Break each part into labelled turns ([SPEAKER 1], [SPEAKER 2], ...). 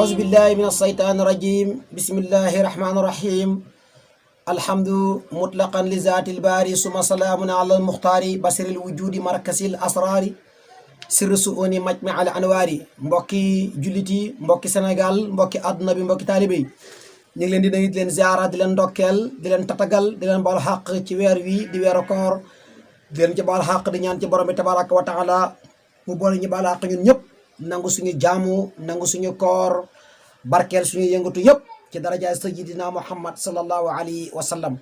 [SPEAKER 1] أعوذ بالله من الشيطان الرجيم بسم الله الرحمن الرحيم الحمد مطلقا لذات الباري ثم سلام على المختار بصير الوجود مركز الأسرار سر سؤوني مجمع الأنوار mbokki jullit yi mbokki Sénégal mbokki àdduna bi mbokki taalibe yi ñu ngi leen di nuyu di leen ziara di leen ndokkeel di leen tatagal di leen baal xàq ci weer wi di weeru koor di leen ci baal xàq di ñaan ci borom bi tabaraka wa taala mu boole ñu baal xàq ñun ñëpp nangu suñu jaamu nangu suñu koor barkeel suñu yëngatu yëpp ci daraja sayyidina Muhammad sallallahu alayhi wa sallam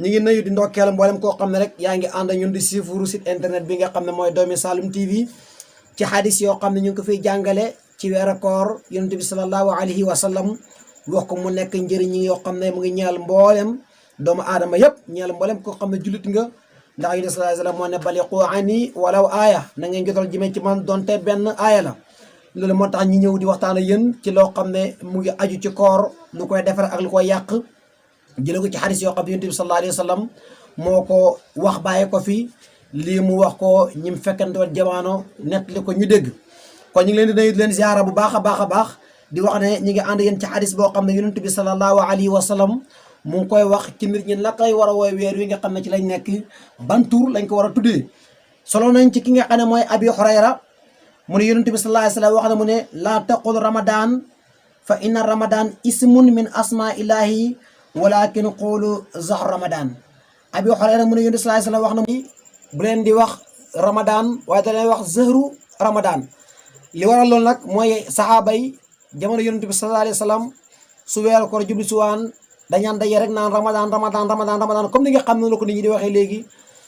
[SPEAKER 1] ñu ngi nuyu di ndokkeel mboolem koo xam ne rek yaa ngi ànd ñun di suivre site internet bi nga xam ne mooy Doomi Saloum TV ci xadis yoo xam ne ñu ngi ko fiy jàngale ci weeru koor yonent bi sallallahu alayhi wa sallam wax ko mu nekk njëriñ yi yoo xam ne mu ngi ñeel mboolem doomu aadama yëpp ñeel mboolem koo xam ne jullit nga ndax yonent sallallahu alayhi wa sallam moo ne baliqu anni walaw aaya na ngeen jotal jëmee ci man donte benn aaya la loolu moo tax ñi ñëw di waxtaan ak yéen ci loo xam ne mu ngi aju ci koor lu koy defar ak lu koy yàq jëlee ko ci xadis yoo xam ne yonent bi sallallahu alayhi wa sallam moo ko wax bàyyi ko fi lii mu wax ko ñim fekkante woon jamono nettali ko ñu dégg kon ñu ngi leen di nuyu di leen ziara bu baax a baax a baax di wax ne ñi ngi ànd yéen ci xadis boo xam ne yonent bi sallallahu alayhi wa sallam mu ngi koy wax ci nit ñi la koy war a wooy weer wi nga xam ne ci lañ nekk ban tur lañ ko war a tuddee solo nañ ci ki nga xam ne mooy Abi Hurayra mu ne yonent bi sallallahu alayhi wa sallam wax na mu ne laa taqul ramadan fa inna ramadan ismun min asma illahi walakin qulu zahr ramadan Abi Hurayra mu ne yonent bi sallallahu alayhi wa sallam wax na bu leen di wax ramadan waaye da leen wax zahru ramadan li waral loolu nag mooy saxaaba yi jamono yonent bi sallallahu alayhi wa sallam su weeru koor jubli si waan dañaan daje rek naan ramadan comme ni nga xam ne la ko nit ñi di waxee léegi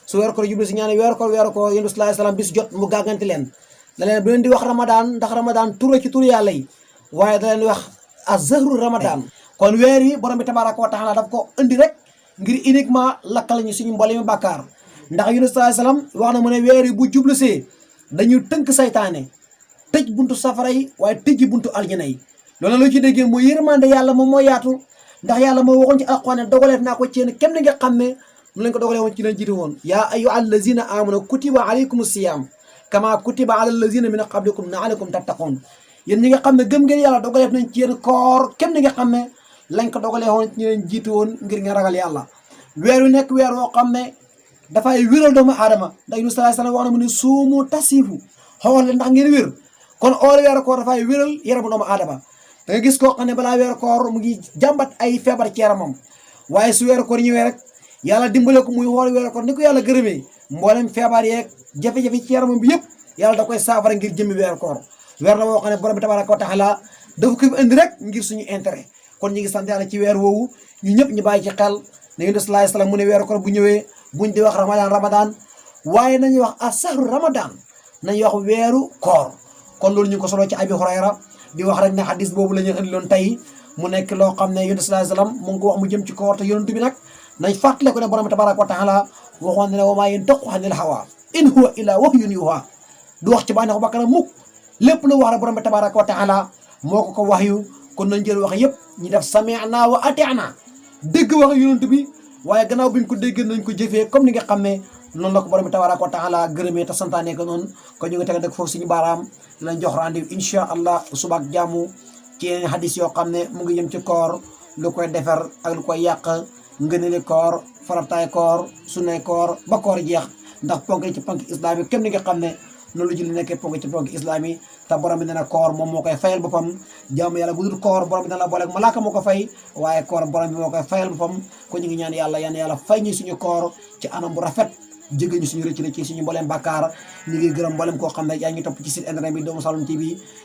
[SPEAKER 1] su weeru koor jubli si ñaan weeru koor yonent bi sallallahu alayhi wa sallam bis jot mu gàgganti leen da leen bu leen di wax ramadan ndax ramadan tur ci tur yàlla yi waaye da leen di wax azahru ramadan kon weer yi borom bi tabaraka wa taala daf ko indi rek ngir uniquement lakkal ñu suñu mboole mi bàkkaar ndax yunus sallallahu alayhi wasallam wax na mu ne weer yi bu jublu see dañu tënk saytaane tëj buntu safara yi waaye tëjji buntu aljana yi loolu la ci déggee mooy yërmande yàlla moom moo yaatu ndax yàlla moo waxoon ci alquran ne dogaleef naa ko ci yéen kenn nga xam ne mu leen ko dogalee woon ci leen jiitu woon yaa ayyuha allazina amanu kutiba alaykum siyam kama kutiba ala allazina min qablikum la'allakum tattaqun yéen ñi nga xam ne gëm ngeen yàlla dogaleef nañ ci yéen koor kenn nga xam ne lañ ko dogalee woon ci leen jiitu woon ngir nga ragal yàlla weer wi nekk weer woo xam ne dafay wéral doomu aadama ndax Yunus sallallahu alayhi wasallam wax na mu ne suumu tasifu xool leen ndax ngeen wér kon oor weeru koor dafay wéral yaramu doomu aadama da nga gis koo xam ne balaa weeru koor mu ngi jàmbat ay feebar ci yaramam waaye su weeru koor ñëwee rek yàlla dimbale ko muy xool weeru koor ni ko yàlla gërëmee mboolem feebar yeeg jafe-jafe ci yaramam bi yëpp yàlla da koy saafara ngir jëmmi weeru koor weer la woo xam ne borom bi tabaraka wa taala dafa ko indi rek ngir suñu intérêt kon ñu ngi sant yàlla ci weer woowu ñu ñëpp ñu bàyyi ci xel ne Yunus sallallahu alayhi wasallam mu ne weeru koor bu ñëwee buñ di wax ramadan waaye nañuy wax asahru ramadan nañuy wax weeru koor kon loolu ñu ngi ko solo ci Abi Hurayra di wax rek ne xadis boobu la ñu indi loon tey mu nekk loo xam ne Yunus sallallahu alayhi wasallam mu ngi ko wax mu jëm ci koor te yonent bi nag nañ fàttale ko ne borom tabaraka wa taala waxoon ne wa maa yantiqu anil hawaa in huwa illaa wahyun yuuhaa du wax ci bànneexu bakkanam mukk lépp lu wax rek borom tabaraka wa taala moo ko wahyu kon nañ jël wax yëpp ñu def sami'na wa ati'na dégg wax yonent bi waaye gannaaw bi ñu ko déggee nañ ko jëfee comme ni nga xam ne noonu la ko borom bi tabaraka wa taala gërëmee te santaane ko noonu kon ñu ngi teg dëgg foofu suñu baaraam di leen jox rendez-vous incha allah suba ak jàmm ci yeneen hadis yoo xam ne mu ngi yëm ci koor lu koy defar ak lu koy yàq ngëneeli koor farataay koor sunnay koor ba koor jeex ndax ponk ci ponk islam yi comme ni nga xam ne noonu la julli nekkee ponk ci ponk islam yi te borom bi nee na koor moom moo koy fayal boppam jaamu yàlla bu dul koor borom bi dana la booleeg malaaka moo ko fay waaye koor borom bi moo koy fayal boppam ko ñu ngi ñaan yàlla yàlla fay ñu suñu koor ci anam bu rafet jéggal ñu suñu rëcc ci suñu mbooleem bàkkaar ñu ngi gërëm mboolem koo xam ne yaa ngi topp ci site internet bi Doomu Saloum TV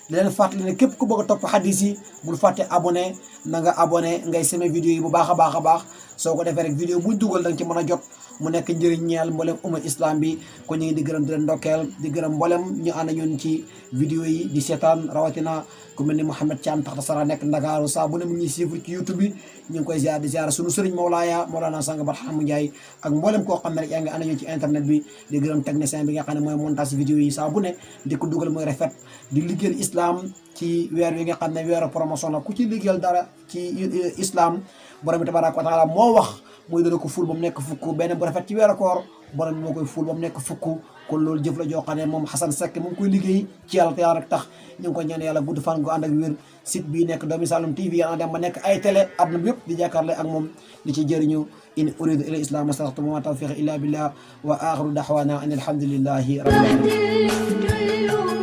[SPEAKER 1] di leen fàttali ne képp ku bëgg a topp hadis yi bul fàtte abonné na nga abonné ngay semé vidéo yi bu baax a baax a baax soo ko defee rek vidéo buñ dugal da nga ci mën a jot mu nekk njëriñ ñeel mboolem umma islam bi kon ñu ngi di gërëm di leen ndokkeel di gërëm mboolem ñu ànd ñun ci vidéo yi di seetaan rawatina ku mel ni Mouhamed Thiam taxta sara nekk Ndakaaru saa bu ne mu ngi suivre ci YouTube bi ñu ngi koy ziar di ziar sunu sëriñ Mawlana Sang Barham Ndiaye ak mboolem koo xam ne rek yaa ngi ànd ñun ci internet bi di gërëm technicien bi nga xam ne mooy montage vidéo yi saa bu ne di ko dugal mooy rafet di liggéeyal islam ci weer wi nga xam ne weeru promotion la ku ci liggéeyal dara ci islam borom bi tabaraka wa taala moo wax mooy dana ko ful ba mu nekk fukk benn bu rafet ci weeru koor borom bi moo koy ful ba mu nekk fukk kon loolu jëf la joo xam ne moom Xasan Seck mu ngi koy liggéey ci yàlla te yàlla rek tax ñu ngi ko ñaan yàlla gudd fan gu ànd ak wér site bii nekk Doomi Saloum TV yàlla dem ba nekk ay télé àdduna bi yëpp di jàkkaarloo ak moom di ci jëriñu in uridu ila islam mastata'tu wa ma tawfiqi illa billah wa axiru da'wana an alhamdulillahi rabbil alamin